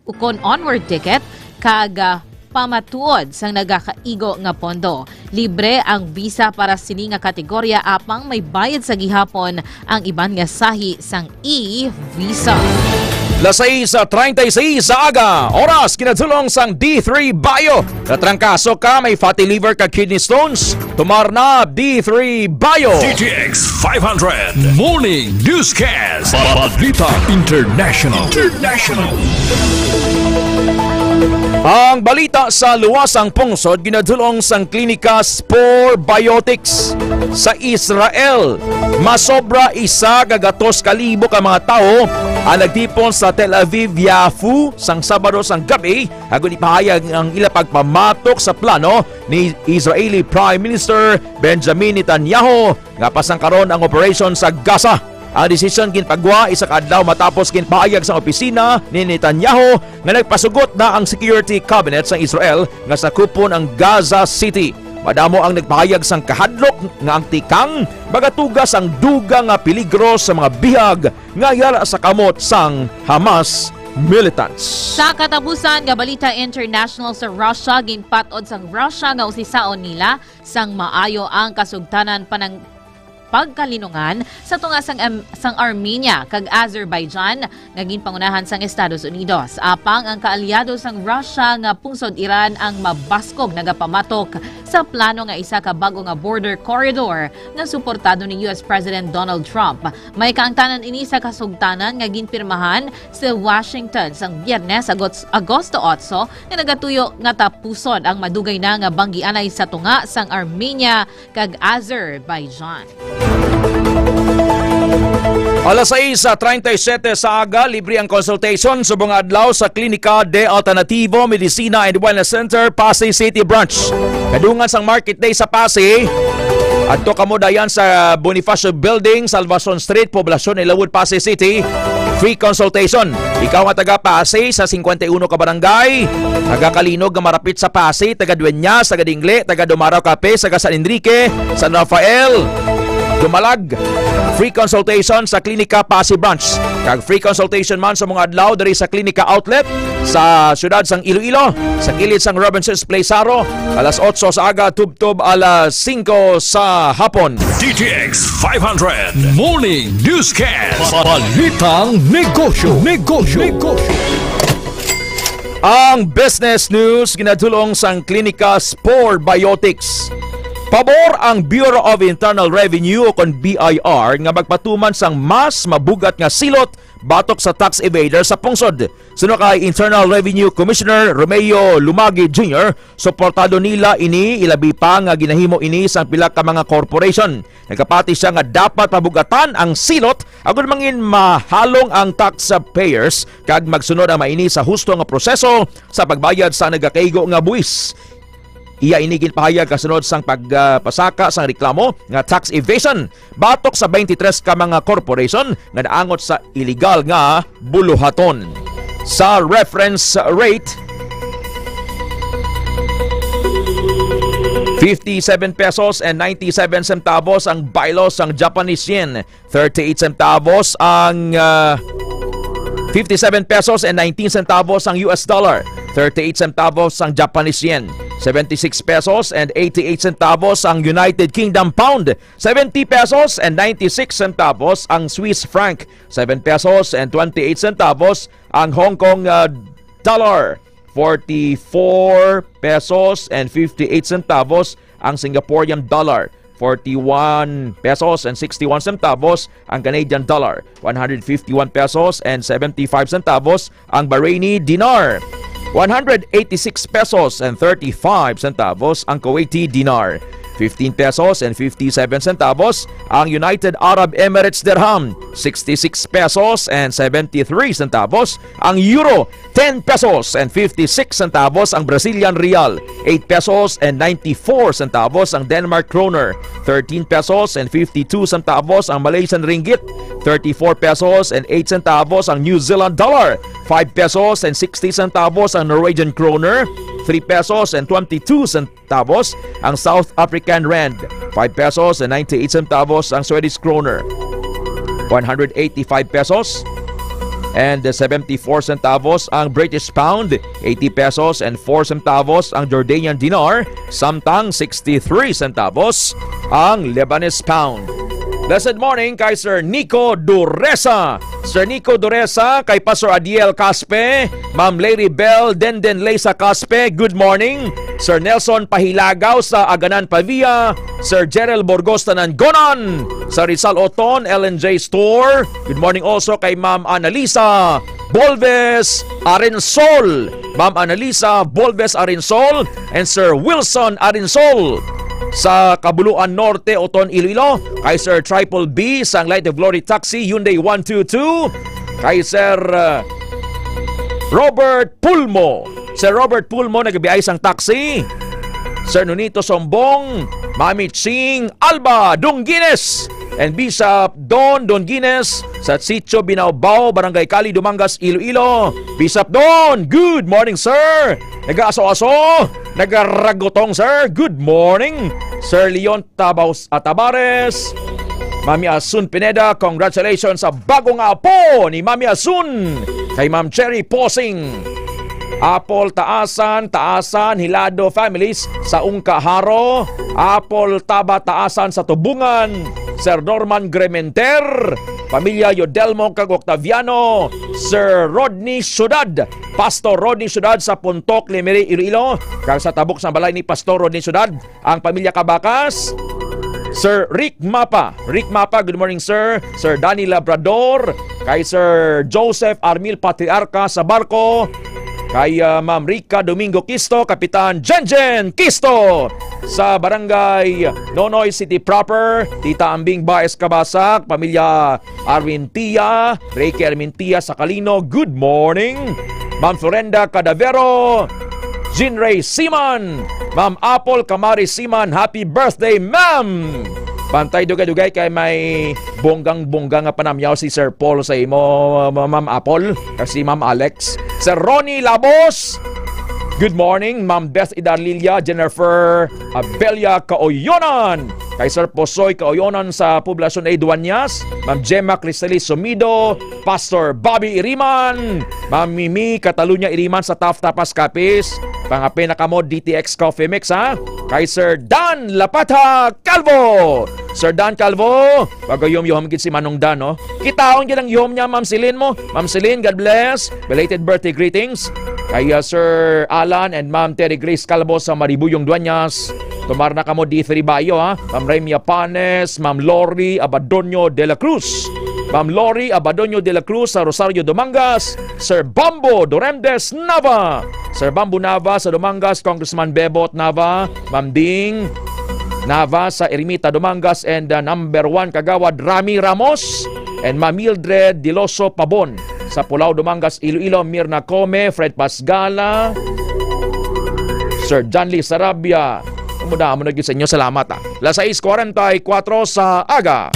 ukon onward ticket kag, ah, pamatuod sang nagakaigo nga pondo. Libre ang visa para sini nga kategorya, apang may bayad sa gihapon ang iban nga sahi sang e-visa. Las sais treinta y seis sa aga, oras, kinadulong sang D three Bio. Natrangkaso ka, may fatty liver ka, kidney stones? Tumar na D three Bio. D T X five hundred Morning Newscast. Balita International. International. Ang balita sa luwasang pungsod, ginadulong sang Klinika Spore Biotics sa Israel. Masobra isa ka gatos ka libo ka mga tawo ang nagtipon sa Tel Aviv Yafo sang Sabado sang gabi, agud ipahayag ang ila pagpamatok sa plano ni Israeli Prime Minister Benjamin Netanyahu nga pasangkaron ang operasyon sa Gaza. Ang desisyon ginpagwa isa ka adlaw matapos ginpahayag sa opisina ni Netanyahu nga nagpasugot na ang security cabinet sa Israel nga sakupon ang Gaza City. Madamo ang nagpahayag sang kahadlok nga ang tikang magatuga sang dugang nga peligro sa mga bihag nga yara sa kamot sang Hamas militants. Sa katapusan nga balita international, sa Russia, ginpat-od sang Russia nga usisaon nila sang maayo ang kasugtanan panang pagkalinungan sa tunga sang Am-, sang Armenia kag Azerbaijan nga ginpangunahan sang Estados Unidos. Apang ang kaalyado sang Russia nga pungsod Iran ang mabaskog nagapamatok sa plano nga isa ka bag-o nga border corridor nga suportado ni U S President Donald Trump. May kaangtanan ini sa kasugtanan nga ginpirmahan sa Washington sang Biyernes, Agos-, Agosto otso, nga nagatuyo nga tapuson ang madugay na nga banggianay sa tunga sang Armenia kag Azerbaijan. Alas sais treinta y siete sa aga, libre ang consultation subong nga adlaw sa Klinika de Alternativo Medicina and Wellness Center, Pasay City Branch. Kadungan sang Market Day sa Pasay, adto kamo dayon sa Bonifacio Building, Salvacion Street, Poblacion, Ilawod, Pasay City. Free consultation. Ikaw nga taga Pasay sa singkwenta y uno ka barangay, taga Calinog nga marapit sa Pasay, taga Dueñas, taga Dingle, taga Dumarao, Capiz, taga San Enrique, San Rafael, Dumalag, free consultation sa Klinika Passi Branch. Kag free consultation man sa mga adlaw diri sa Klinika Outlet sa siyudad sang Iloilo, sa kilid sang Robinsons Place Jaro, alas otso sa aga tubtob alas singko sa hapon. D T X five hundred Morning Newscast. Balitang negosyo. Negosyo. Negosyo. Ang business news ginadulong sang Klinika Spore Biotics. Pabor ang Bureau of Internal Revenue o kon B I R nga magpatuman sang mas mabugat nga silot batok sa tax evader sa pungsod. Suno kay Internal Revenue Commissioner Romeo Lumagi Junior, suportado nila ini, ilabi pa nga ginahimo ini sang pila ka mga corporation. Nagapati sia nga dapat mabugatan ang silot agud mangin mahalong ang taxpayers kag magsunod ang maini sa husto nga proseso sa pagbayad sa nagakaigo nga buwis. Iya ini ginpahayag kasunod sang pagpasaka sang reklamo nga tax evasion batok sa twenty-three ka mga corporation nga naangot sa iligal nga buluhaton. Sa reference rate, fifty-seven pesos and ninety-seven centavos ang baylo sang Japanese yen, thirty-eight centavos ang, ah, fifty-seven pesos and nineteen centavos ang U S dollar, thirty-eight centavos ang Japanese yen, seventy-six pesos and eighty-eight centavos ang United Kingdom pound, seventy pesos and ninety-six centavos ang Swiss franc, seven pesos and twenty-eight centavos ang Hong Kong, ah, dollar, forty-four pesos and fifty-eight centavos ang Singaporean dollar, forty-one pesos and sixty-one centavos ang Canadian dollar, one hundred fifty-one pesos and seventy-five centavos ang Bahraini dinar, one hundred eighty-six pesos and thirty-five centavos ang Kuwaiti dinar, fifteen pesos and fifty-seven centavos ang United Arab Emirates dirham, sixty-six pesos and seventy-three centavos ang euro, ten pesos and fifty-six centavos ang Brazilian real, eight pesos and ninety-four centavos ang Denmark kroner, thirteen pesos and fifty-two centavos ang Malaysian ringgit, thirty-four pesos and eight centavos ang New Zealand dollar, five pesos and sixty centavos ang Norwegian kroner, three pesos and twenty-two centavos ang South African rand, five pesos and ninety-eight centavos ang Swedish kroner, one hundred eighty-five pesos and seventy-four centavos ang British pound, eighty pesos and four centavos ang Jordanian dinar, samtang sixty-three centavos ang Lebanese pound. Blessed morning kay Sir Nico Duresa. Sir Nico Duresa, kay Pastor Adiel Caspe, Ma'am Larry Bell, Denden Leysa Caspe, good morning. Sir Nelson Pahilagaw sa Aganan Pavia, Sir Jerel Burgos Tanangonan, sa Rizal Oton, L and J Store. Good morning also kay Ma'am Annalisa Bolves Arensol. Ma'am Annalisa Bolves Arensol and Sir Wilson Arensol sa Kabuluan Norte, Oton, Iloilo. Kay Sir Triple B sang Light of Glory Taxi, Hyundai one two two. Kay Sir, uh, Robert Pulmo. Sir Robert Pulmo, nagabiyahe sang taxi. Sir Nonito Sombong, Mami Ching Alba Dongines, and Bishop Don Dongines sa Sitio Binaobao, Barangay Cali, Dumangas, Iloilo. Bishop Don, good morning, sir. Nagaaso-aso, nagaragutong, sir. Good morning, Sir Leon Tabaus-, ah, Tabares. Mami Asun Pineda, congratulations sa bago nga apo ni Mami Asun. Kay Ma'am Cherry Posing. Apple Taasan, Taasan, Hilado families sa Ungka, Jaro. Apple Taba Taasan sa Tubungan. Sir Norman Grementer, pamilya Yodelmo kag Octaviano. Sir Rodney Ciudad, Pastor Rodney Ciudad sa Puntok, Lemery, Iloilo. Kag sa tabok sang balay ni Pastor Rodney Ciudad, ang pamilya Cabacas. Sir Rick Mapa. Rick Mapa, good morning, sir. Sir Danny Labrador. Kay Sir Joseph Armil Patriarca sa Barco. Kay, ah, Ma'am Rica Domingo Quisto, Kapitan Jenjen Quisto sa Barangay Nonoy City Proper. Tita Ambing Baez Cabasac, pamilya Armintia, Reiki Armintia Sacalino, good morning. Ma'am Florenda Cadavero, Jean Ray Siman, Ma'am Apple Kamari Siman, happy birthday, ma'am! Bantay dugay-dugay kay may bonggang-bongga nga panamyaw si Sir Paul sa imo, Ma-, Ma'am Apple, kag si Ma'am Alex. Sir Ronnie Labos, good morning, Ma'am Beth Idarlilia, Jennifer Abelia Kaoyonan. kay Sir Posoy Kauyonan sa Poblacion A, Duañas, Ma'am Gemma Cristalis Sumido, Pastor Bobby Iriman, Ma'am Mimi Catalunya Iriman sa Taft, Tapas, Capiz. Pangape na kamo, D T X Coffee Mix, ha? Kay Sir Dan Lapata Calvo. Sir Dan Calvo, pagayom-yom gid si Manong Dan, no? Kitaon gid ang ihom niya, Ma'am Celine mo. Ma'am Celine, God bless. Belated birthday greetings kay, uh, Sir Alan and Ma'am Terry Grace Calvo sa Maribuyong, Duañas. Tumar na kamo, D three Bayo, ha? Ma'am Remia Panes, Ma'am Lori Abadonio de la Cruz. Ma'am Lori Abadonio de la Cruz sa Rosario, Dumangas. Sir Bambo Doremdes Nava. Sir Bambo Nava sa Dumangas, Congressman Bebot Nava, Ma'am Ding Nava sa Ermita, Dumangas, and, uh, number one Kagawad Rami Ramos and Ma'am Mildred Diloso Pabon sa Pulao, Dumangas, Iloilo, Mirna Come, Fred Pasgala, Sir John Lee Sarabia. Amo na, amo na gyud sa inyo. Salamat, ah. Las sais cuarenta y cuatro sa aga.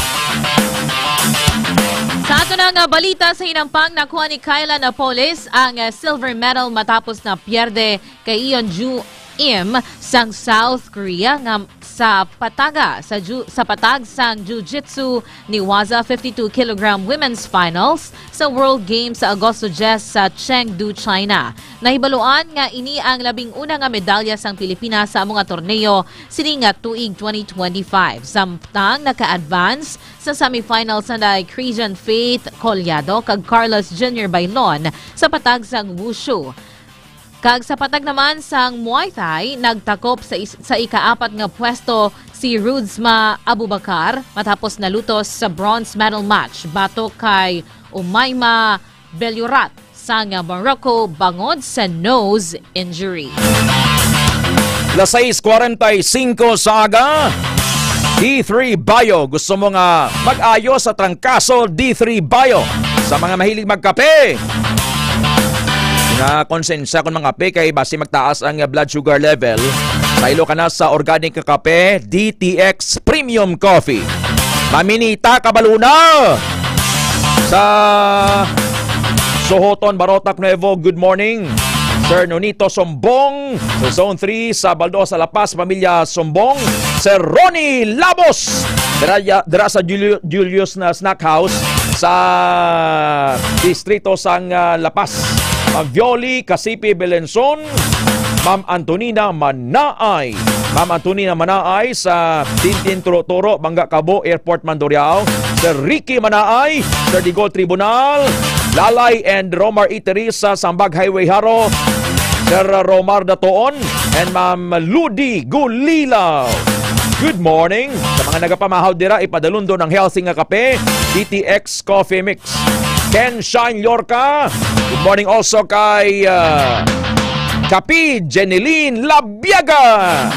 Sa ato na nga balita, sa hinampang nakuha ni Kyla Napoles ang, ah, silver medal matapos na pierde kay Yeon Ju Im sang South Korea nga sa pataga sa ju-, sa patag sang Jiu-Jitsu ni Waza fifty-two kilogram women's finals sa World Games sa Agosto diyes sa Chengdu, China. Nahibaluan nga ini ang labing una nga medalya sang Pilipinas sa amo nga torneo sini nga tuig twenty twenty-five, samtang naka-advance sa semifinals na kay Christian Faith Collado kag Carlos Junior Bailon sa patag sang wushu. Kag sa patag naman sang Muay Thai, nagtakop sa is-, sa ikaapat nga pwesto si Rudsma Abubakar matapos nalutos sa bronze medal match batok kay Umayma Bellurat sang Morocco bangod sa nose injury. Las sais cuarenta y cinco sa aga, D three Bio. Gusto mo nga mag-ayo sa trangkaso? D three Bio. Sa mga mahilig magkape, nga konsensya kon mangape kay basi magtaas ang blood sugar level. Saylo ka na sa organic nga kape, D T X Premium Coffee. Maminita, kabalo na! Sa Sohoton, Barotac Nuevo, good morning. Sir Nonito Sombong, sa Zone three, sa Baldosa, La Paz, pamilya Sombong. Sir Ronnie Labos, dira, dira sa Julio-, Julius na Snack House sa distrito sang, ah, La Paz. Ma'am Violi Casipi Belenson, Ma'am Antonina Manaay. Ma'am Antonina Manaay sa Tintin Turo-Turo, Bangga Cabo, Airport Mandurriao. Sir Ricky Manaay, Sir Digol Tribunal, Lalay and Romar Eatery sa Sambag Highway, Jaro. Sir Romar Datoon and Ma'am Ludi Gulila. Good morning. Sa mga nagapamahaw dira, ipadalundon ang healthy nga kape, D T X Coffee Mix. Ken Shine Lorca. Good morning also kay, ah, Kapi Jeneline Labiaga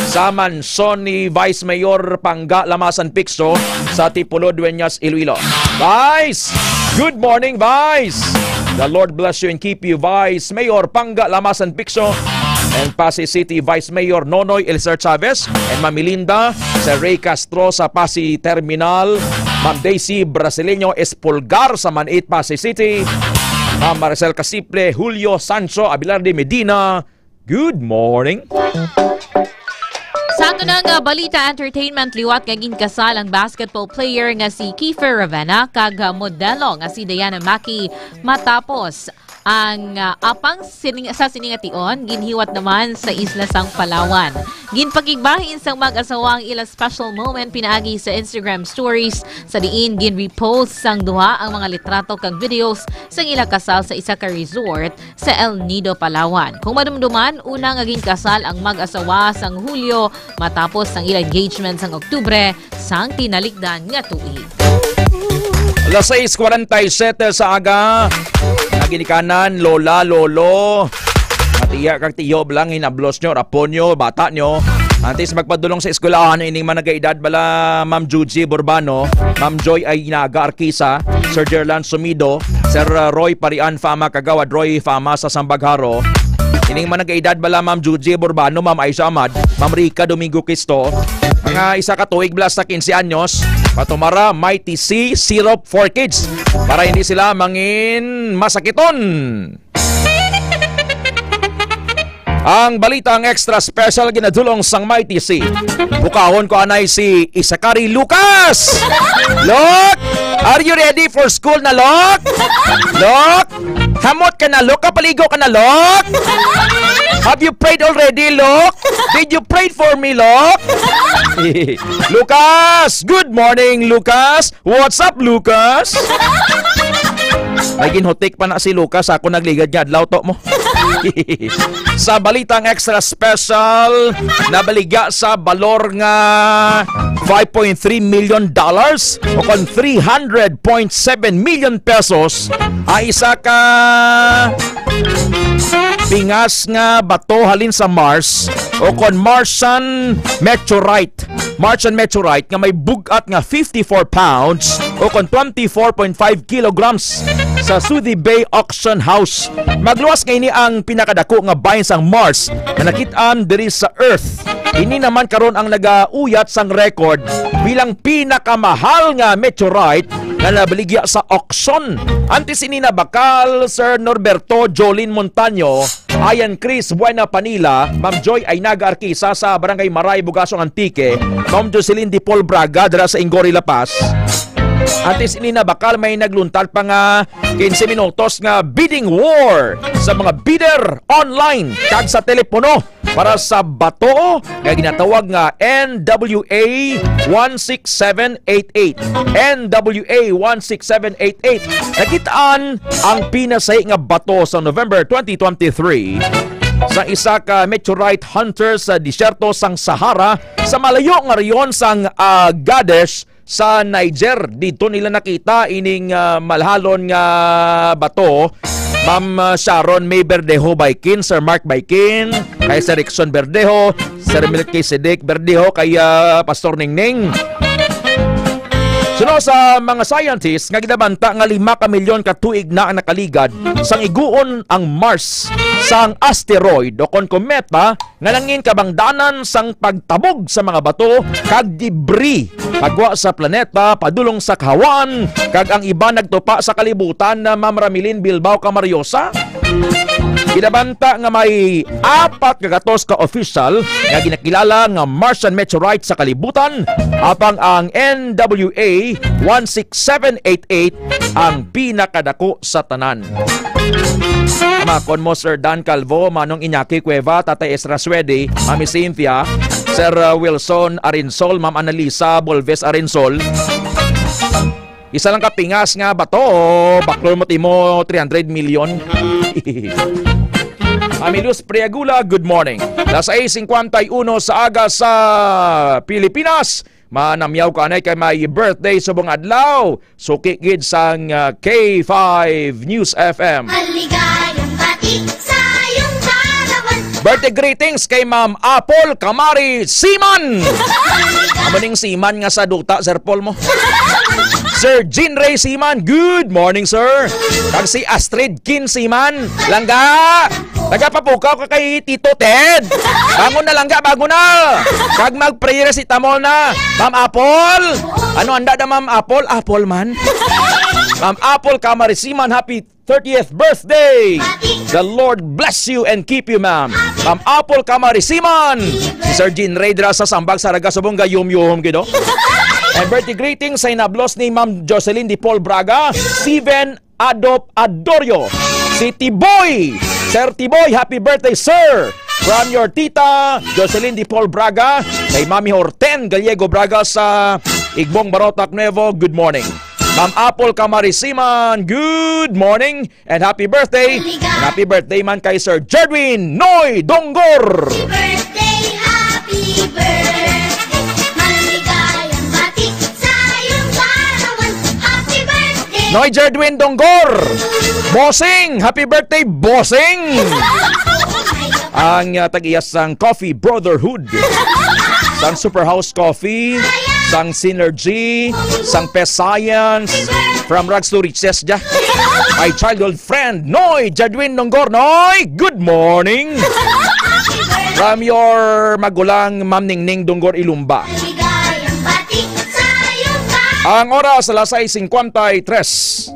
sa mansion ni Vice Mayor Pangga Lamasan Picso sa Tipolo, Dueñas, Iloilo. Vice! Good morning, Vice! The Lord bless you and keep you, Vice Mayor Pangga Lamasan Picso and Passi City Vice Mayor Nonoy Eliezer Chavez and Ma'am Melinda, Sir Ray Castro sa Passi Terminal, Ma'am Daisy Brasileño Espolgar sa Maniit, Passi City, Ma'am Maricel Casiple, Julio Sancho, Abelarde Medina. Good morning. Sa ato na nga balita entertainment, liwat nga ginkasal ang basketball player nga si Kiefer Ravena kag modelo nga si Diana Maki matapos ang, ah, apang sining-, sa sining nga tion, ginhiwat naman sa isla sang Palawan. Ginpakigbahin sang mag-asawa ang ila special moment pinaagi sa Instagram stories, sa diin ginrepost sang duha ang mga litrato kag videos sang ila kasal sa isa ka resort sa El Nido, Palawan. Kung madumduman, una nga ginkasal ang mag-asawa sang Hulyo matapos ang ila engagement sang Oktubre sang tinalikdan nga tuig. Alas sais cuarenta y siete sa aga, naginikanan, lola, lolo, matiya kag tiyo lang, hinablos nyo, rapon nyo, bata nyo. Antes magpadulong sa eskwelahan, ining mga nagaedad bala, Ma'am Juji Burbano, Ma'am Joy Aynaga Arquisa, Sir Jerlan Sumido, Sir, uh, Roy Parian Fama, Kagawad Roy Fama sa Sambagharo. Ining mga nagaedad bala, Ma'am Juji Burbano, Ma'am Aisha Ahmad, Ma'am Rica Domingo Cristo, mga isa ka tuig bala sa quince anyos, patumara Mighty C Syrup for Kids para hindi sila mangin masakiton. Ang balita ang extra special ginadulong sang Mighty C. Bukahon ko anay si Isakari Lucas. Lok, are you ready for school na, Lok? Lok, hamot ka na, Lok? Kapaligo ka na, Lok? Have you prayed already, Lok? Did you pray for me, Lok? Lucas! Good morning, Lucas! What's up, Lucas? May ginhutik pa na si Lucas. Ako nagligad nga adlaw to mo. Sa balitang extra special, nabaligya sa balor nga five point three million dollars o kon three hundred point seven million pesos ang isa ka pingas nga bato halin sa Mars o kon Martian meteorite. Martian meteorite nga may bug-at nga fifty-four pounds o kon twenty-four point five kilograms sa Sudy Bay Auction House. Magluwas nga ini ang pinakadako nga buy sang Mars nga nakit-an diri sa Earth. Ini naman karon ang nagauyat sang record bilang pinakamahal nga meteorite nga nabaligya sa auction. Antes ini nabakal, Sir Norberto Jolin Montaño, Ayan Chris Buena Panila, Ma'am Joy Ainaga Arquisa sa Barangay Maray, Bugasong, Antique, Ma'am Jocelyn Dipol Braga dira sa Ingory, La Paz. Antes ini nabakal may nagluntad pa nga quince minutos nga bidding war sa mga bidder online kag sa telepono para sa bato nga ginatawag nga N W A one six seven eight eight. N W A one six seven eight eight. Nakitaan ang pinasahi nga bato sa November twenty twenty-three sa isa ka meteorite hunter sa disyerto sang Sahara sa malayo nga rehiyon sang Agadez sa Niger. Didto nila nakita ining, ah, malhalon nga bato. Ma'am, ah, Sharon May Verdejo Baikin, Sir Mark Baikin, kay Sir Rickson Verdejo, Sir Melchizedek Verdejo, kay, ah, Pastor Ningning. Suno sa mga scientists nga ginabanta nga lima ka milyon ka tuig na ang nakaligad sang iguon ang Mars sang asteroid o kon kometa nga nangin kabangdanan sang pagtabog sa mga bato kag debris pagwa sa planeta padulong sa kahawan, kag ang iban nagtupa sa kalibutan na Ma'am Ramilin Bilbao Camariosa. Ginabanta nga may apat ka gatos ka opisyal nga ginakilala nga Martian meteorite sa kalibutan, apang ang N W A one six seven eight eight ang pinakadako sa tanan. Amakon mo, Sir Dan Calvo, Manong Iñaki Cueva, Tatay Ezra Suede, Mami Cynthia, Sir, uh, Wilson Arinsol, Ma'am Annalisa Bolves Arinsol. Isa lang ka pingas nga bato, baklon mo timo three hundred million. Mami Luz Priagula, good morning. Las sais cincuenta y uno sa aga sa Pilipinas. Manamyaw ka anay kay may birthday subong adlaw. Suki gid sang, ah, K five News F M. Maligayang bati sa iyong kaarawan. Birthday greetings kay Ma'am Apple Kamari Siman. Amo ning Siman nga sa duta, Sir Paul mo. Sir Jean Ray Siman, good morning, sir. Kag si Astrid Kin Siman, langga. Nagapapukaw ka kay Tito Ted. Bangon na, langga, bangon na. Kag mag-paracetamol na. Ma'am Apple. Ano anda na, Ma'am Apple? Apple man. Ma'am Apple Camarisiman, happy thirtieth birthday. The Lord bless you and keep you, ma'am. Ma'am Apple Camarisiman. Si Sir Jean Ray dira sa Sambag, Saraga, subong gayum-yuhom gid, oh. And birthday greetings sa hinablos ni Ma'am Jocelyn Di Paul Braga, Steven Adop Adorio, si Tiboy. Sir Tiboy, happy birthday, sir. From your tita, Jocelyn Di Paul Braga, kay Mami Horten Gallego Braga sa Igbong, Barotac, Nuevo, good morning. Ma'am Apple Camarisiman, good morning and happy birthday. And happy birthday man kay Sir Jedwin Noy Donggor. Happy birthday, happy birthday. Maligayang bati sa iyong kaarawan. Happy birthday. Noy Jedwin Donggor. Bossing, happy birthday, Bossing. Ang, ah, tag-iya sang Coffee Brotherhood, sang Superhouse Coffee, sang Synergy, sang Best Science, from Rags to Riches, ja. My childhood friend, Noy Jadwin Donggor. Noy, good morning. From your magulang, Ma'am Ningning Donggor Ilumba. Ang oras, alas sais cincuenta y tres.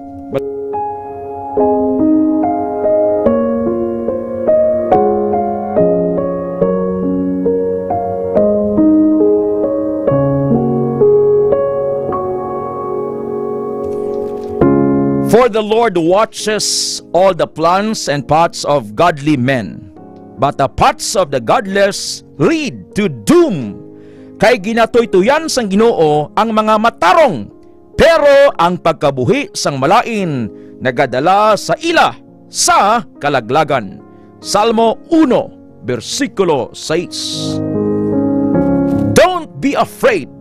For the Lord watches all the plans and paths of godly men, but the paths of the godless lead to doom. Kay ginatuytoyan sang Ginoo ang mga matarong, pero ang pagkabuhi sang malain nagadala sa ila sa kalaglagan. Salmo uno, bersikulo sais. Don't be afraid.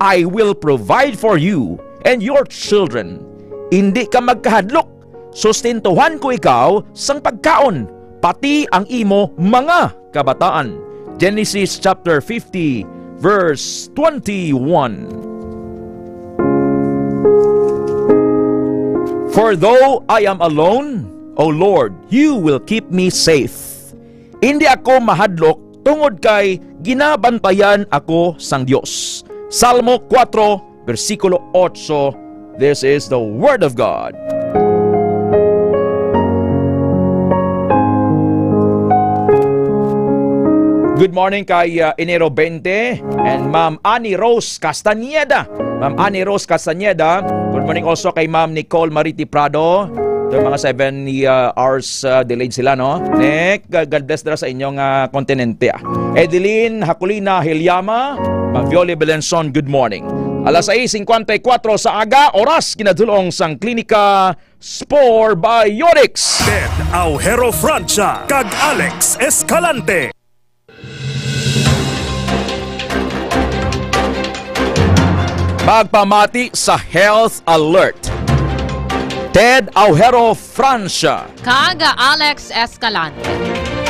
I will provide for you and your children. Indi ka magkahadlok. Sustentuhan ko ikaw sang pagkaon, pati ang imo mga kabataan. Genesis chapter fifty, verse twenty-one. For though I am alone, O Lord, you will keep me safe. Indi ako mahadlok tungod kay ginabantayan ako sang Dios. Salmo kuwatro, bersikulo otso. This is the word of God. Good morning kay, uh, Enero twenty and Ma'am Annie Rose Castañeda. Ma'am Annie Rose Castañeda. Good morning also kay Ma'am Nicole Mariti Prado. Ito yung mga seven, uh, hours, uh, delayed sila, no? Nick, uh, God bless dira sa inyong, uh, kontinente, ah. Edeline Hakulina Hilyama, Ma'am Violi Belenson, good morning. Alas sais cincuenta y cuatro sa aga, oras kinadulong sang Klinika Spore Bionics. Ted Aujero Francia kag Alex Escalante. Magpamati sa Health Alert, Ted Aujero Francia. Kag Alex Escalante.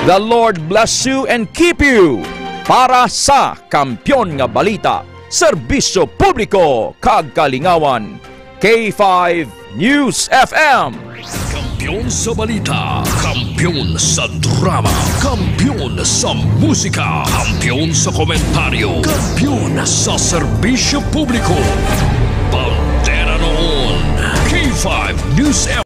The Lord bless you and keep you. Para sa Kampiyon nga Balita, Serbisyo Publiko kag Kalingawan, K five News F M. Kampiyon sa balita, kampiyon sa drama, kampiyon sa musika, kampiyon sa komentaryo, kampiyon sa serbisyo publiko. Bandera noon, K five News F M.